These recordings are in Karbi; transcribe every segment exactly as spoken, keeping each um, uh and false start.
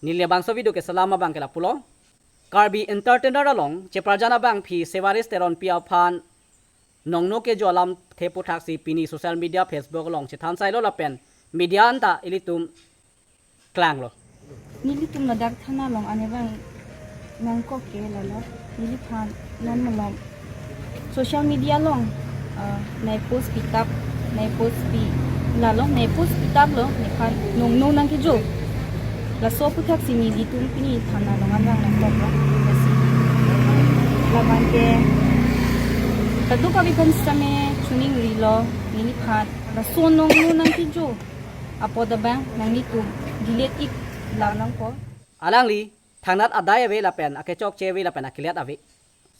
Neli labangso video keselam abang ke lapulo. Karbi Entertainer along cheparjan abangpi Sevaris Teronpi aphan nongno kejo alamthe aputhaksi pini social media Facebook along chethan sailo lapen media anta ilitum klanglo. Nelitum ladak thana along ane abang nangkok ke lalo. Neliphan non malom social media along, ah, nai post pitap, nai post pi lalo, nai post pitaplo, nephan nongno nangkejo. Laso aputhaksi nelitum pini thana along an abang nangkoklo. Lasi labang ke kadokave aphan sitame choningrilo, neliphan laso nongno nangkejo apot abang nanglitum delete ik lam nangpo. Alangli thangnat adai ave lapen akechokche ave lapen akelet ave.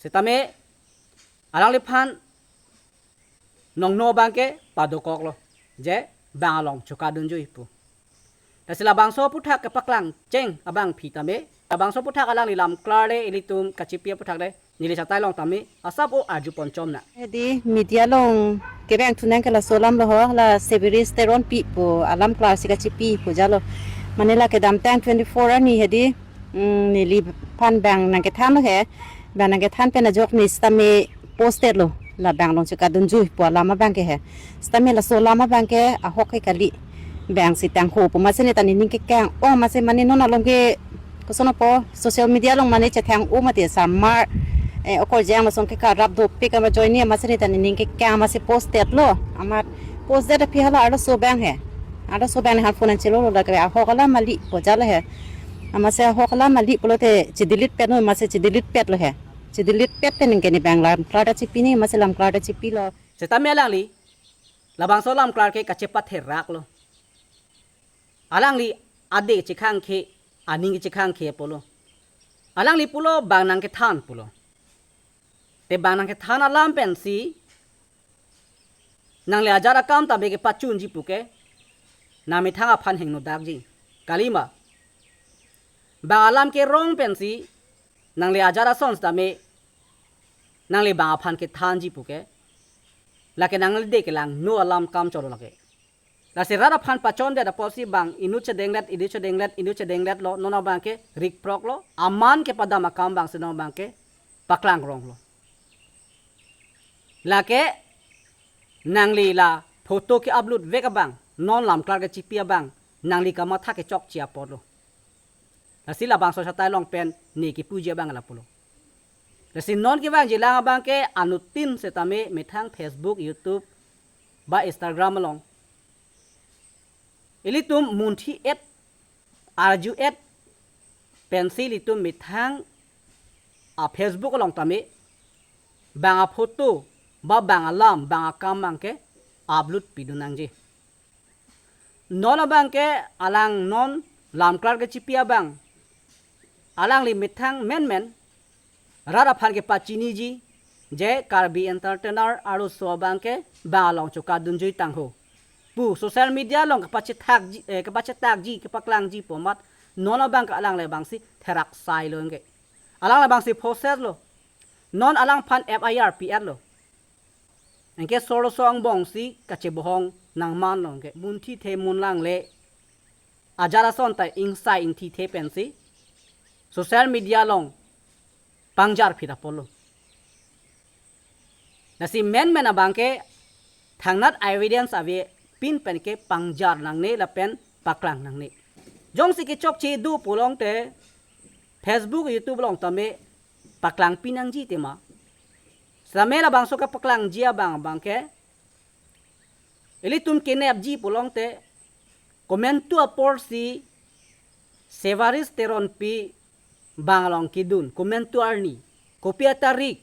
Sitame alangliphan nongno abang ke padokoklo, je bang along chokadunjui pu. Lasi labangso aputhak kepaklangcheng abangpi tame, labangso aputhak alangli lamklar le ilitum kachipi aputhak le neli chatai long tame asap o arjupon chom na. Hedi media along kevang thunang ke laso alamlo ho, la Sevaris Teronpi pu alamklar si kachipi pu jalo. Mane la kedamtang twenty-four arni hedi, mm, neliphan bang nangkethanlo he. Bang nangkethan pen ajok ne sitame posted lo, la bang along chokadunjui pu alam abang ke he. Sitame laso alam abang ke ahok ke kali. Bang si tangho pu amatsi ne ta nening kekang. O amatsi mane non along ke koson apo social media along mane chethang o mati samar, eh, okorjang lason ke karap dopik ama joini amatsi ne ta nening kekang amatsi posted lo. Amat posted aphi hala arloso abang he. Arloso abang ne han phone an chelo lo, lake ahok alam kali pu jalo he. Amatsi ahok alam kali pulote chedelete pet lo, amatsi chedelete pet lo he. Chedelete pet pen ke ne bang lamklar ta chipi ne, amatsi lamklar ta chipilo. Sitame alangli labangso lamklar ke kachepatherak lo. Alangli ade chekhang ke, aning chekhang ke pulo. Alangli pulo bang nangkethan pulo. Te bang nangkethan alam pensi nangli ajat akam tame kepachunji pu ke nangmethang aphan hingno dakji. Kalima, bang alam kerong pensi nangli ajat ason sitame nangli bang aphan kethanji pu ke, lake nangli de kelangno alam kam cholo lake. Lasi rat aphan pachondet apotsi bang inut chedenglet, inut chedenglet, inut chedenglet lo, non abang ke rikprok lo, aman kepadam akam abang si non abang ke paklang rong lo. Lake nangli la photo ke-upload vek abang, non lamklar kechipi abang, nangli kamatha kechokche apot lo. Lasi labangso chatai long pen ne kepuji abang lapulo. Lasi non kevangji lang abang ke anuttin sitame methang Facebook, YouTube, ba Instagram along ilitum munthi et, arju et pensi ilitum methang a Facebook along tame bang aphoto, ba bang alam, bang akam abang ke upload pidun nangji. Non abang ke alang non lamklar kechipi abang, alangli methang menmen rat aphan kepachiniji, je Karbi Entertainer arloso abang ke bang along chokadunjui tangho pu social media along kepachethakji, eh, kepachethakji, kepaklangji pu amat non abang ke alang labangsi therak sai lo ke. Alang labangsi posted lo. Non alangphan F I R pi-et lo. Anke sorloso angbong si kachebohong nangman lo ke. Munthi the munlang le ajat ason ta ingsai ingthi the pensi social media along pangjar phit apot lo. Lasi menmen abang ke thangnat evidence avepin pen ke pangjar nangne lapen paklang nangne. Jongsi kechokche do pulote Facebook, YouTube along tame paklangpi nangji tema. Sitame labangso kepaklangji abang abang ke ilitum kenepji pulote komantu aporsi Sevaris Teronpi bang along kedun, komantu arni, kopi atarik,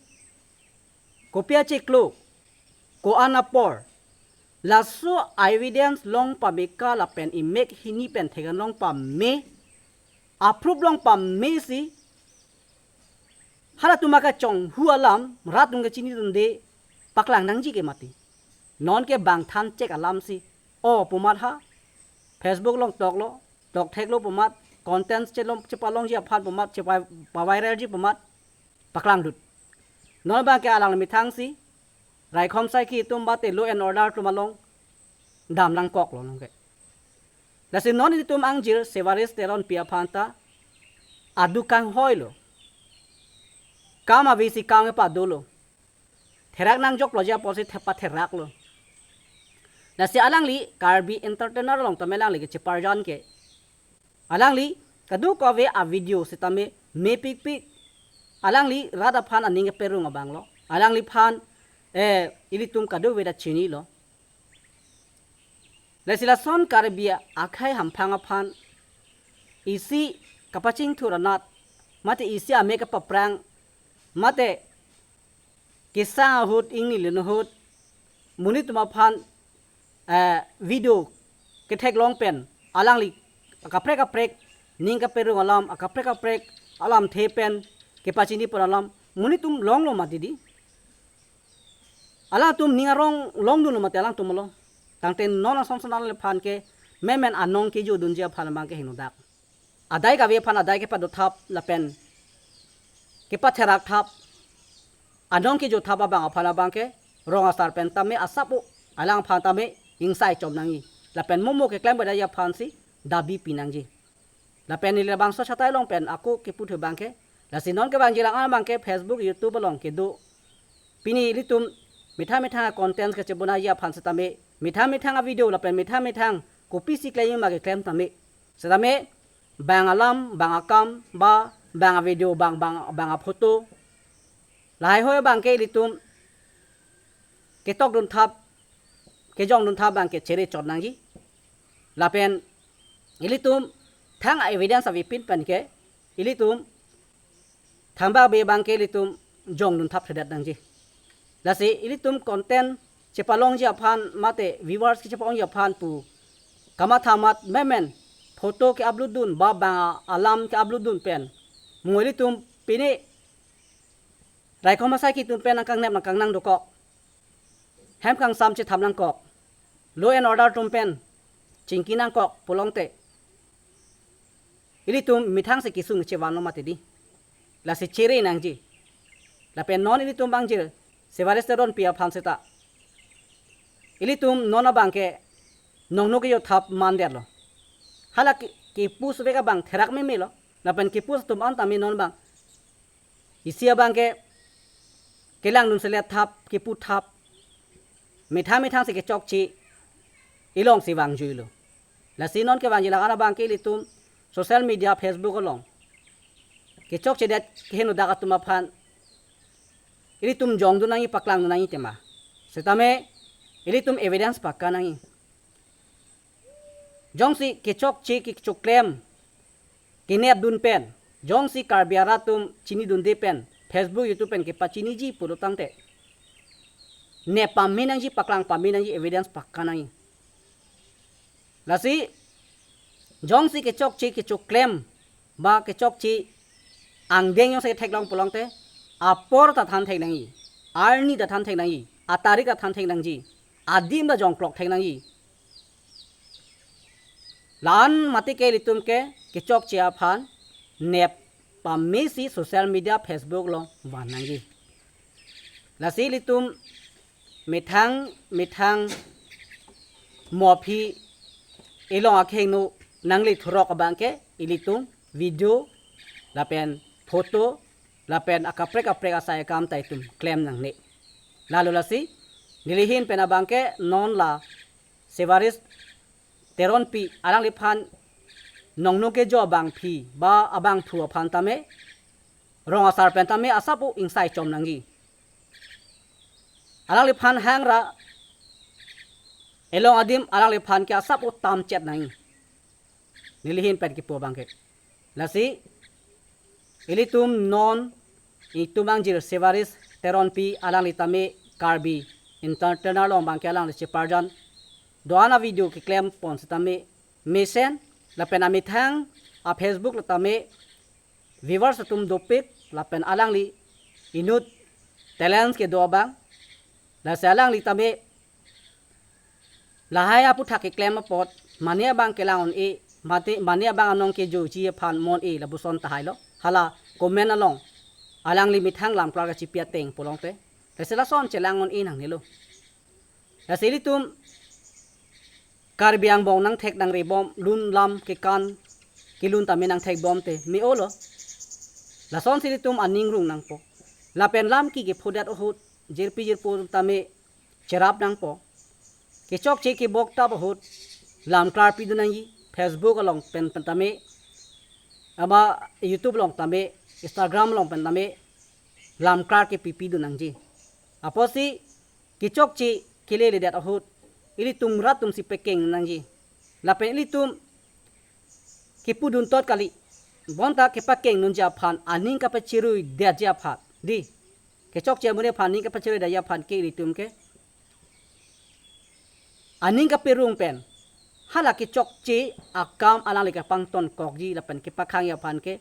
kopi achiklo, ko-an apor, laso evidence long pameka lapen imek hini pen thegan long pame, a-proof long pamesi halatum akachonghu alam rat atum kachinidunde paklang nangji ke mati. Non ke bang than chek alamsi, o pu amat ha Facebook along toklo, toktheklo pu amat, content chelong chepalongji aphan pu amat, chepa, paviralji pu amat paklang dut. Non abang ke alang methangsi raikom saiki atum bate law and order atum along dam nangkoklo non ke. Lasi non ilitum angjir Sevaris Teronpi aphan ta adu kanghoilo. Kam avesi kam kepadolo. Therak nangjoklo ji apotsi thepa theraklo. Lasi alangli Karbi Entertainer along tame alangli kecheparjan ke, alangli kadokave a-video sitame mepikpik. Alangli rat aphan aning keperung abanglo. Alangliphan, eh, ilitum kadokave ta chinilo. Lasi lason Karbi akhei hamphang aphan isi kapachingthur anat, mate isi ame kapaprang, mate kesang ahut ingni lun ahut, monit atum aphan, eh, video ketheklong pen, alangli akaprek kaprek ning keperung alam, akaprek kaprek alamthe pen kepachini pon alam monit atum longlo mati di. Alangtum ning arong longdunlo mati alangtum along. Tangte non asonson alangliphan ke memen anong kejodunji aphan abang ke hingnodak. Adai kave aphan adai kepadothap lapen kepatherakthap, anong kejothap abang aphan abang ke rong asar pen tame asap-o alangphan tame ingsai chom nangji. Lapen momo keklem beda ji aphansi dabi pi nangji. Lapen neli labangso chatai along pen ako kepu thu abang ke, lasi non kevangji lang abang ke Facebook, YouTube along kedo. Pini ilitum methang methang a-content kachebonai ji aphan sitame, methang methang a-video lapen methang methang kopisi klem ma keklem tame, sitame bang alam, bang akam, ba bang a-video, bang, bang, bang a-photo, lahai hoi abang ke ilitum ketokdunthap, kejongdunthap abang ke chere chot nangji. Lapen ilitum thang a-evidence avepin pen ke ilitum thangbak be abang ke ilitum jongdunthap thedet nangji. Lasi ilitum content chepalongji aphan mate viewers kechepalongji aphan pu kamatha amat memen photo ke-upload dun ba bang alam ke-upload dun pen, mo ilitum pini raikom asai atum pen nangkangnep nangkangnang dokok, hem kangsam chethap nangkok, law and order atum pen chingki nangkok pulote, ilitum methang si kesung chevanlo mati di. Lasi chere nangji. Lapen non ilitum bangjir Sevaris Teronpi aphan seta, ilitum non abang ke nongno kejothap mandetlo. Hala ke, kepu sovek abang therak memelo. Lapen kepu atum an tame non abang isi abang ke kelangdun selet thap, kepu thap, methang methang si kechokche, ilong si vangjuilo. Lasi non kevangji lang abang ke ilitum social media, Facebook along kechokchedet kehingnodak atum aphan ilitum jongdun nangji, paklangdun nangji tema. Sitame ilitum evidence pakka nangji. Jongsi kechokche kechoklem kenepdun pen, jongsi Karbi arat atum chinidunde pen, Facebook, YouTube pen kepachiniji pulo tangte, nep pame nangji, paklang pame nangji, evidence pakka nangji. Lasi jongsi kechokche kechoklem ba kechokche angdeng jongsi theklong pulote, apor ta than thek nangji, arni ta than thek nangji, atarik ta than thek nangji, adim ta jongklok thek nangji. La-an mati ke ilitum ke kechokche aphan nep pamesi social media, Facebook along van nangji. Lasi ilitum methang methang mo aphi ilong akhengno nangle thurok abang ke ilitum video lapen photo lapen akaprek kaprek asai akam ta itum klem nangne. Lalo lasi neli ahin pen abang ke non la Sevaris Teronpi alangliphan nongno kejo abangpi ba abangphu aphan tame rong asar pen tame asap-o ingsai chom nangji. Alangliphan hangra elong adim alangliphan ke asap-o tamchet nangji. Neli ahin pen kipu abang ke. Lasi ilitum non itum angjir Sevaris Teronpi alangli tame Karbi Entertainer along abang ke alangli cheparjan do-an a-video keklem pon sitame mesen lapen amethang a-Facebook la tame viewers atum dopik lapen alangli inut talents kedo abang. Lasi alangli tame lahai aphuthak keklem apot mane abang kelang un-e, mate mane abang anong kejoji aphan mon-e lapuson tahailo. Hala comment along alangli methang lam klar kachipi ateng pulote, lasi lason chelang un-e nangnelo. Lasi ilitum Karbi angbong nangthek nangre bom, lun lam kekan kelun tame nangthek bom te me-olo. Lasonsi ilitum aning rung nangpo. Lapen lam ki kephodet ahut, jirpi jirpo tame cherap nangpo. Kechokche kebok tap ahut, lam klar pidun nangji, Facebook along pen pen tame, ama YouTube along tame, Instagram along pen tame, lam klar kepi pidun nangji. Apotsi kechokche keleledet ahut, ilitum rat atumsi pekeng nangji. Lapen ilitum kepudun tot kali. Bonta kepakeng nunji aphan, aning kapacherui detji aphan. Di. Kechokche amonit aphan aning kapacherui detji aphan ke ilitum ke aning kaperung pen, hala kechokche akam alangli kepangtonkokji lapen kepakhangji aphan ke,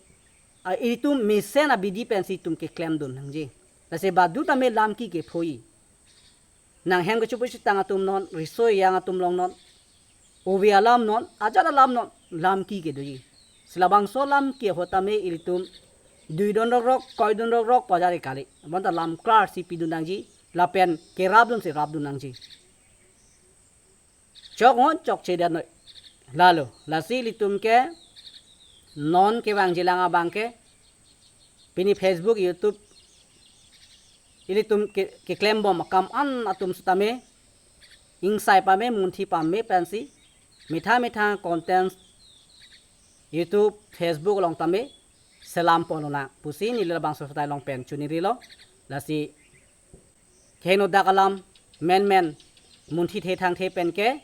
a, ilitum mesen abidi pensi itum keklemdun nangji. Lasi badu tame lam ki kephoji. Nanghem kecho pusitang atum non, riso ejang atum along non, ove alam non, ajat alam non, lam ki kedoji. Si labangso lam ki ahut tame ilitum duidun rokrok, koidun rokrok pajari kali. Bonta lam klarsi pidun nangji, lapen kerapdunsi rapdun nangji. Chok non chokche det noi. Lalo, lasi ilitum ke non kevangjilang abang ke, pini Facebook, YouTube, ilitum ke, keklembom akam an atum sitame, ingsai pame, munthi pame pensi, mitha mitha content YouTube, Facebook along tame selam ponlonang pusi neli labangso asai along pen choningrilo. Lasi kehingno dak alam menmen munthi the thangthe pen ke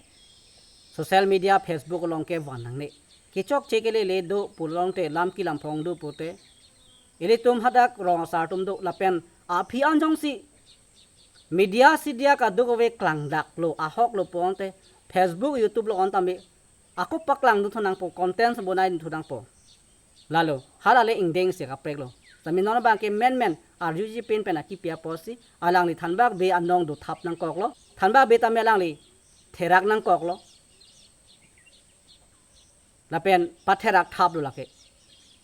social media, Facebook along ke van nangne. Kechokche kelele do pulongte, lam ki lam phong do pute, ilitum hadak rong asar atum do lapen aphi an jongsi media sidia kadokave klangdaklo, ahoklo pulote Facebook, YouTube along tame ako paklangdun thu nangpo, content bonaidun thu nangpo. Lalo, hala le ingdengsi kapreklo. Tame non abang ke menmen arjuji pin pen akipi apotsi, alangli thanbak be anong dothap nangkoklo. Thanbak be tame alangli therak nangkoklo. Lapen patherak thaplo lake.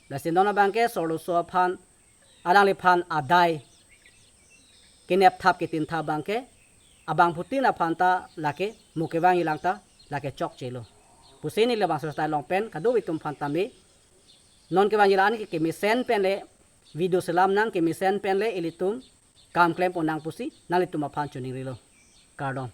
Lasi non abang ke sorloso aphan, alangliphan adai kenep thap ketin thap abang ke, abangphutin aphan ta lake, mo kevangjilang ta lake chokchelo pusi neli labangso asai along pen kadokave atum aphan tame, non kevangjilang ke kemesen pen le video selam nang, kemesen pen le ilitum kam klem ponnang pusi nanglitum aphan choningrilo. Kardom.